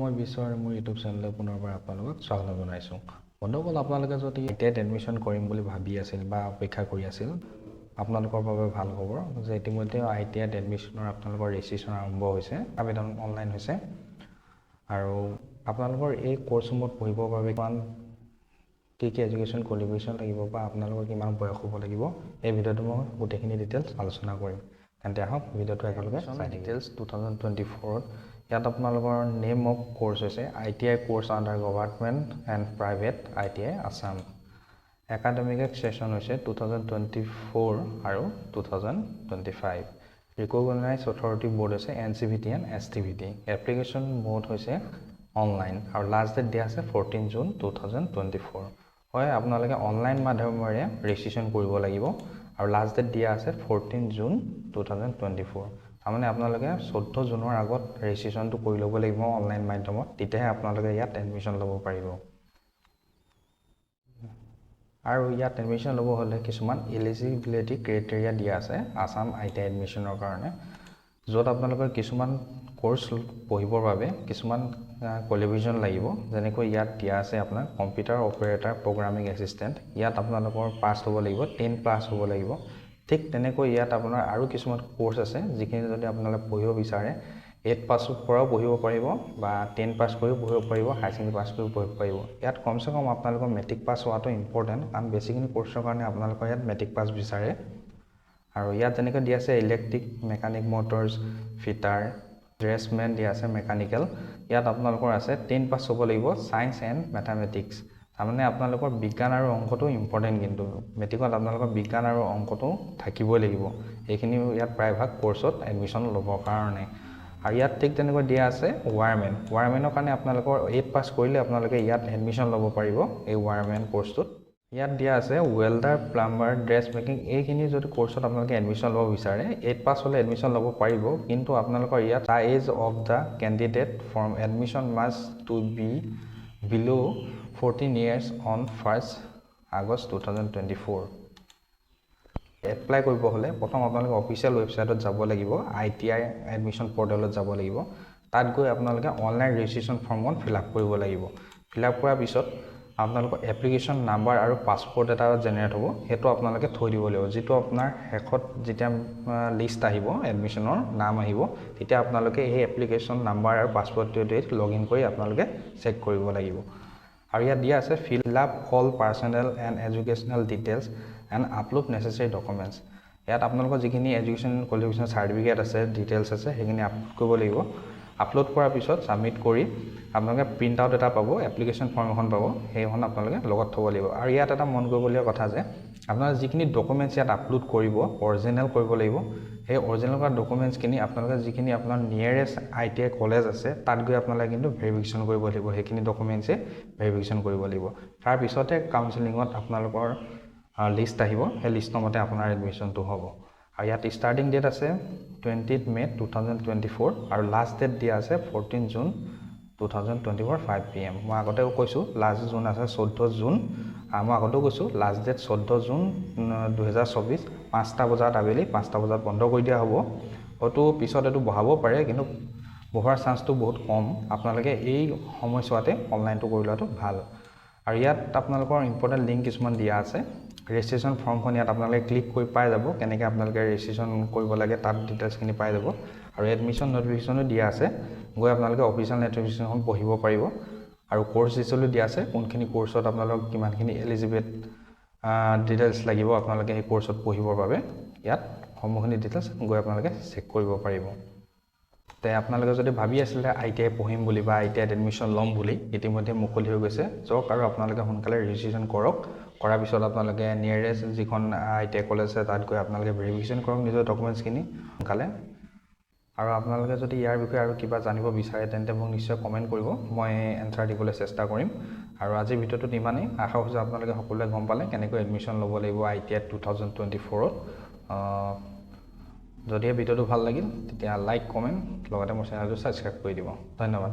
মই বিশ্ব আৰু মোৰ ইউটিউব চেনেললৈ পুনৰবাৰ আপোনালোকক স্বাগতম জনাইছোঁ। বন্ধুসকল, আপোনালোকে যদি আইটিআইত এডমিশ্যন কৰিম বুলি ভাবি আছিল বা অপেক্ষা কৰি আছিল, আপোনালোকৰ বাবে ভাল খবৰ যে ইতিমধ্যে আইটিআইত এডমিশ্যনৰ আপোনালোকৰ ৰেজিষ্ট্ৰেশ্যন আৰম্ভ হৈছে, আবেদন অনলাইন হৈছে। আৰু আপোনালোকৰ এই কৰ্চসমূহত পঢ়িবৰ বাবে কিমান কি কি এডুকেশ্যন কোৱালিফিকেশ্যন লাগিব বা আপোনালোকৰ কিমান বয়স হ'ব লাগিব, এই ভিডিঅ'টো মই গোটেইখিনি ডিটেইলছ আলোচনা কৰিম। তেন্তে আহক, ভিডিঅ'টো একেলগে চাই। ডিটেইলছ 2024ত ইয়াত আপোনালোকৰ নেম অফ কৰ্চ হৈছে ITI course under government and private ITI, Assam. Academic session হৈছে 2024 আৰু 2025। ৰিকগনাইজ অথৰিটি বৰ্ড হৈছে NCVT and STVT. Application mode হৈছে অনলাইন আৰু লাষ্ট ডেট দিয়া আছে 14 June 2024। হয়, আপোনালোকে অনলাইন মাধ্যমেৰে ৰেজিষ্ট্ৰেশ্যন কৰিব লাগিব আৰু লাষ্ট ডেট দিয়া আছে 14 June 2024। তাৰমানে আপোনালোকে 14 জুনৰ আগত ৰেজিষ্ট্ৰেশ্যনটো কৰি ল'ব লাগিব অনলাইন মাধ্যমত, তেতিয়াহে আপোনালোকে ইয়াত এডমিশ্যন ল'ব পাৰিব। আৰু ইয়াত এডমিশ্যন ল'ব হ'লে কিছুমান এলিজিবিলিটি ক্ৰাইটেৰিয়া দিয়া আছে আছাম আইটিআই এডমিশ্যনৰ কাৰণে, য'ত আপোনালোকৰ কিছুমান কৰ্চ পঢ়িবৰ বাবে কিছুমান কোৱালিফিকেশ্যন লাগিব। যেনেকৈ ইয়াত দিয়া আছে আপোনাৰ কম্পিউটাৰ অপাৰেটাৰ প্ৰগ্ৰামিং এছিষ্টেণ্ট, ইয়াত আপোনালোকৰ পাছ হ'ব লাগিব, 10 পাছ হ'ব লাগিব। ঠিক তেনেকৈ ইয়াত আপোনাৰ আৰু কিছুমান কৰ্চ আছে, যিখিনি যদি আপোনালোকে পঢ়িব বিচাৰে, 8 পাছৰ পৰাও পঢ়িব পাৰিব বা 10 পাছ কৰিও পঢ়িব পাৰিব, হায়াৰ ছেকেণ্ডেৰী পাছ কৰিও পঢ়িব পাৰিব। ইয়াত কমচে কম আপোনালোকৰ মেট্ৰিক পাছ হোৱাটো ইম্পৰ্টেণ্ট, কাৰণ বেছিখিনি কৰ্চৰ কাৰণে আপোনালোকৰ ইয়াত মেট্ৰিক পাছ বিচাৰে। আৰু ইয়াত যেনেকৈ দিয়া আছে electric mechanic, motors fitter, draftsman দিয়া আছে মেকানিকেল, ইয়াত আপোনালোকৰ আছে 10 পাছ হ'ব লাগিব ছায়েন্স এণ্ড মেথামেটিক্স। তাৰমানে আপোনালোকৰ বিজ্ঞান আৰু অংকটো ইম্পৰ্টেণ্ট, কিন্তু মেট্ৰিকত আপোনালোকৰ বিজ্ঞান আৰু অংকটো থাকিবই লাগিব এইখিনি ইয়াত প্ৰায়ভাগ কৰ্চত এডমিশ্যন ল'বৰ কাৰণে। আৰু ইয়াত ঠিক তেনেকৈ দিয়া আছে ৱায়াৰমেন। ৱায়াৰমেনৰ কাৰণে আপোনালোকৰ 8 পাছ কৰিলে আপোনালোকে ইয়াত এডমিশ্যন ল'ব পাৰিব এই ৱায়াৰমেন কৰ্চটোত। ইয়াত দিয়া আছে ৱেল্ডাৰ, প্লাম্বাৰ, ড্ৰেছ মেকিং, এইখিনি যদি কৰ্চত আপোনালোকে এডমিশ্যন ল'ব বিচাৰে, 8 পাছ হ'লে এডমিশ্যন ল'ব পাৰিব। কিন্তু আপোনালোকৰ ইয়াত the age of the candidate for admission must to be below 14 years on 1st August 2024। Apply কৰিব হ'লে প্ৰথম আপোনালোকে অফিচিয়েল ৱেবছাইটত যাব লাগিব, আইটিআই এডমিশ্যন পৰ্টেলত যাব লাগিব। তাত গৈ আপোনালোকে অনলাইন ৰেজিষ্ট্ৰেশ্যন ফৰ্মখন ফিল আপ কৰিব লাগিব। ফিল আপ কৰাৰ পিছত আপোনালোকৰ এপ্লিকেশ্যন নাম্বাৰ আৰু পাছৱৰ্ড এটা জেনেৰেট হ'ব, সেইটো আপোনালোকে থৈ দিব লাগিব, যিটো আপোনাৰ শেষত যেতিয়া লিষ্ট আহিব, এডমিশ্যনৰ নাম আহিব, তেতিয়া আপোনালোকে সেই এপ্লিকেশ্যন নাম্বাৰ আৰু পাছৱৰ্ডটো লগ ইন কৰি আপোনালোকে চেক কৰিব লাগিব। আৰু ইয়াত দিয়া আছে fill up all personal and educational details and upload necessary documents। ইয়াত আপোনালোকৰ যিখিনি এডুকেশ্যন কোৱালিফিকেশ্যন চাৰ্টিফিকেট আছে, ডিটেইলছ আছে, সেইখিনি আপলোড কৰিব লাগিব। আপলোড কৰাৰ পিছত ছাবমিট কৰি আপোনালোকে প্ৰিণ্ট আউট এটা পাব, এপ্লিকেশ্যন ফৰ্ম এখন পাব, সেইখন আপোনালোকে লগত থ'ব লাগিব। আৰু ইয়াত এটা মন কৰিবলগীয়া কথা যে আপোনালোকে যিখিনি ডকুমেণ্টছ ইয়াত আপলোড কৰিব, অৰিজিনেল কৰিব লাগিব। সেই অৰিজিনেল কৰা ডকুমেণ্টছখিনি আপোনালোকে যিখিনি আপোনাৰ নিয়েৰেষ্ট আইটিআই কলেজ আছে, তাত গৈ আপোনালোকে কিন্তু ভেৰিফিকেশ্যন কৰিব লাগিব। সেইখিনি ডকুমেণ্টছে ভেৰিফিকেশ্যন কৰিব লাগিব। তাৰপিছতে কাউন্সিলিঙত আপোনালোকৰ লিষ্ট আহিব, সেই লিষ্টৰ মতে আপোনাৰ এডমিশ্যনটো হ'ব। আৰু ইয়াত ষ্টাৰ্টিং ডেট আছে 20 May 2024 আৰু লাষ্ট ডেট দিয়া আছে 14 June 2024, 5 PM। মই আগতেও কৈছোঁ, লাষ্ট জুন আছে 14 জুন। মই আগতেও কৈছোঁ, লাষ্ট ডেট 14 জুন 2024, 5টা বজাত, আবেলি 5টা বজাত বন্ধ কৰি দিয়া হ'ব। হয়তো পিছত এইটো বঢ়াব পাৰে, কিন্তু বঢ়োৱাৰ চান্সটো বহুত কম। আপোনালোকে এই সময়ছোৱাতে অনলাইনটো কৰি লোৱাটো ভাল। আৰু ইয়াত আপোনালোকৰ ইম্পৰ্টেণ্ট লিংক কিছুমান দিয়া আছে। ৰেজিষ্ট্ৰেশ্যন ফৰ্মখন ইয়াত আপোনালোকে ক্লিক কৰি পাই যাব, কেনেকৈ আপোনালোকে ৰেজিষ্ট্ৰেশ্যন কৰিব লাগে, তাত ডিটেইলছখিনি পাই যাব। আৰু এডমিশ্যন নটিফিকেশ্যনো দিয়া আছে, গৈ আপোনালোকে অফিচিয়েল নটিফিকেশ্যনখন পঢ়িব পাৰিব। আৰু কৰ্চ ডিটেইলো দিয়া আছে, কোনখিনি কৰ্চত আপোনালোক কিমানখিনি এলিজিবল ডিটেইলছ লাগিব আপোনালোকে সেই কৰ্চত পঢ়িবৰ বাবে, ইয়াত সমূহখিনি ডিটেইলছ গৈ আপোনালোকে চেক কৰিব পাৰিব। তে আপোনালোকে যদি ভাবি আছিলে আইটিআই পঢ়িম বুলি বা আইটিআইত এডমিশ্যন ল'ম বুলি, ইতিমধ্যে মুকলি হৈ গৈছে, যাওক আৰু আপোনালোকে সোনকালে ৰেজিষ্ট্ৰেশ্যন কৰক। কৰাৰ পিছত আপোনালোকে নিয়েৰেষ্ট যিখন আইটিআই কলেজ আছে, তাত গৈ আপোনালোকে ভেৰিফিকেশ্যন কৰক নিজৰ ডকুমেণ্টছখিনি সোনকালে। আৰু আপোনালোকে যদি ইয়াৰ বিষয়ে আৰু কিবা জানিব বিচাৰে, তেন্তে মোক নিশ্চয় কমেণ্ট কৰিব, মই এনচাৰ দিবলৈ চেষ্টা কৰিম। আৰু আজিৰ ভিডিঅ'টোত ইমানেই। আশা কৰিছোঁ আপোনালোকে সকলোৱে গম পালে কেনেকৈ এডমিশ্যন ল'ব লাগিব আইটিআইত 2024ত। যদিহে ভিডিঅ'টো ভাল লাগিল, তেতিয়া লাইক, কমেণ্ট, লগতে মোৰ চেনেলটো ছাবস্ক্ৰাইব কৰি দিব। ধন্যবাদ।